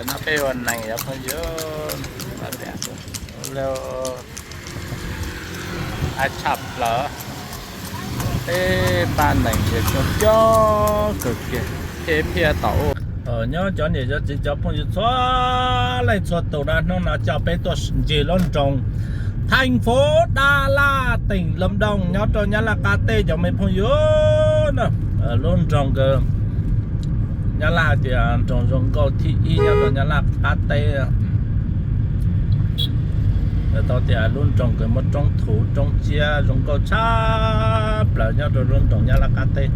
No peb ua neeg yog phooj ywg, ua tshaj plaws, peb pab neeg ces coob coob kawg kiag, phem phiaj tom ub. Nyob cov niam cov txiv cov phooj ywg txhua leej txhua tus na, hnub no coj peb tuaj ncig lub nroog Theej Fuv Daj Laj, teem Lam Dooj, nyob rau Nyab Laj qab teb cov me phooj ywg na. Lub nroog Nyab Laj hais tias nroog zoo nkauj thib ib nyob rau Nyab Laj qab teb. Tau tias lub nroog kws muaj roob thuv roob ciab zoo nkauj tshaj plaws nyob rau lub nroog Nyab Laj qab teb.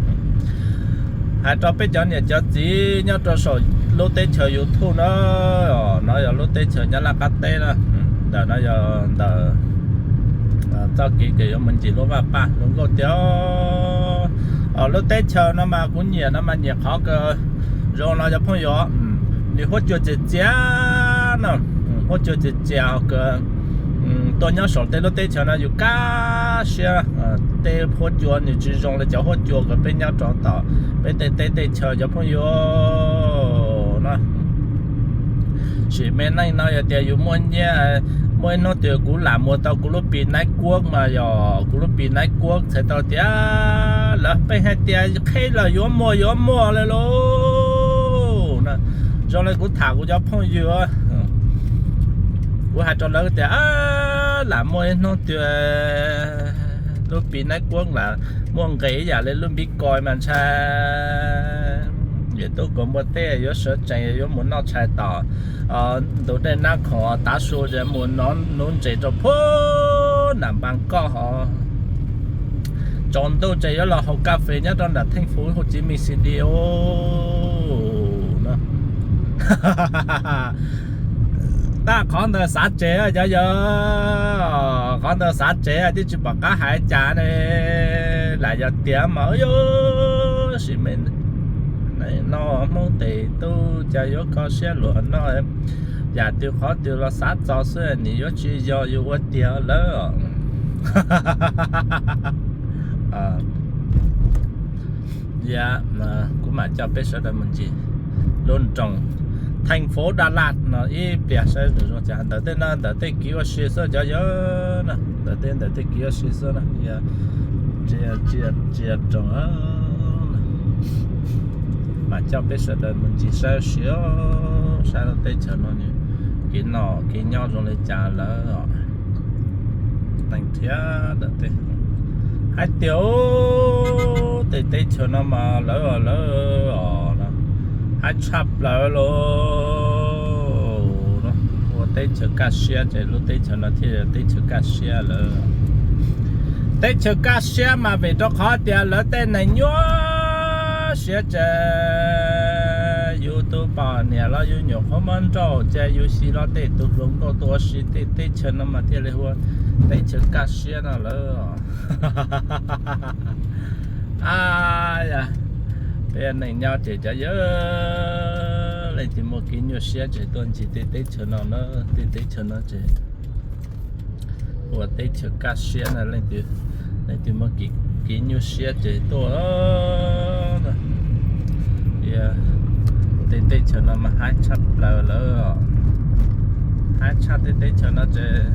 Hais rau peb cov niam cov txiv nyob rau saum lub teb chaws YouTube na, no yog lub teb chaws Nyab Laj qab teb na, ntawm no yog ntawm txoj kev kws yuav mus ncig lub vaj paj zoo nkauj tiag. Lub teb chaws no mas kuv nyiam no mas nyiam qhov kws zoo no cov phooj ywg, nws huab cua txias txias no, huab cua txias txias kws tuaj nyob saum tej lub teb chaws no yus kaj siab. Tej huab cua nws tsis zoo li cov huab cua kws peb nyob rau tom peb tej teb tej chaws cov phooj ywg na. Sim me neej no yog tias yus muaj nyiaj, muaj ib hnub twg kuv lam muag tau kuv lub pis naib kuab mas yog kuv lub pis naib kuab txhais tau tias lawv pheej hais tias qheb los yuav muag yuav muag li lauj. Zoo li kuv tham kuv cov phooj ywg, kuv hais rau lawv tias lam muaj ib hnub twg lub pis naib kuab lam muaj nqis ib yam li lub Bitcoin mas ntshai. Yus tub kaus npua teb yuav sawv tsees yuav mus noj tshais tom ntug dej Nab Khoom tav su es mus nov nuv ntses rau puag nram Npas Koj hos tsaus ntuj ces yuav los haus kas fes nyob rau nram Theej Fuv Hu Chi Minh City no. Tab qhov ntawd xav tseg cov yawg, qhov ntawd xav tseg twb tsis pom qab hais cas ne. Lam yog tias mas yuav sim me no Hmoob tes tub cas yuav kho siab luag no, yam twg qhov twg los xav txog xwb, nws yuav tsis yog yus ua tiag lawm. Yog kuv mam coj peb sawv daws mus ncig lub nroog Theej Fuv Daj Laj no ib pliag saib zoo cas. Ntawm tej no ntawm tej kev ua si xwb cov yawg na, ntawm tej ntawm tej kev ua si xwb na, yog tsis yog nroog mas coj peb sawv daws mus ncig saib siab saib lub teb chaws no nws kev noj kev nyob zoo li cas lawm. Neeg thiab ntawm tej hais tias tej teb chaws no mas lawv lawv os, hais tshaj plaws lauj. Ua teb chaws kaj siab ces lub teb chaws no thiaj yog teb chaws kaj siab lawm. Teb chaws kaj siab mas vim rau qhov tias lawv tej neeg nyuaj siab ces yus tus poj niam los yus nyuam qhuav muab nrauj ces yus xyuas los tej tus hluas nkauj tuaj ua si tej teb chaws no mas thiaj li hu ua teb chaws kaj siab no lawm. Yog peb neeg nyob ces cov yawg leej twg muaj kev nyuaj siab ces tuaj ncig tej teb chaws no na, tej teb chaws no ces ua teb chaws kaj siab na, leej twg muaj kev nyuaj siab ces tuaj na. Tej teb chaws no mas haib tshaj plaws lawm, haib tshaj tej teb chaws no ces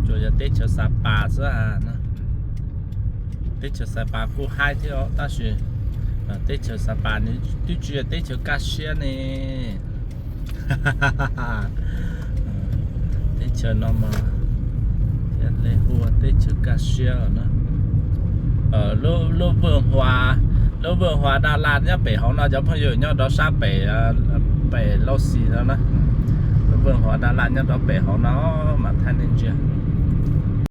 tsuas yog teb chaws Xa Pas xwb na. Teb chaws Xa Pas kuj haib thiab tab sis teb chaws Xa Pas nws twb tsis yog teb chaws kaj siab ne. Teb chaws no mas thiaj li hu ua teb chaws kaj siab na. Lub, lub Vwj Huas Daj Laj nyob pem hauv no cov phooj ywg, nyob rau sab pem, pem Lauj Xis no na. Lub Vwj Huas Daj Laj nyob rau pem hauv no mas thaij nej ntsia.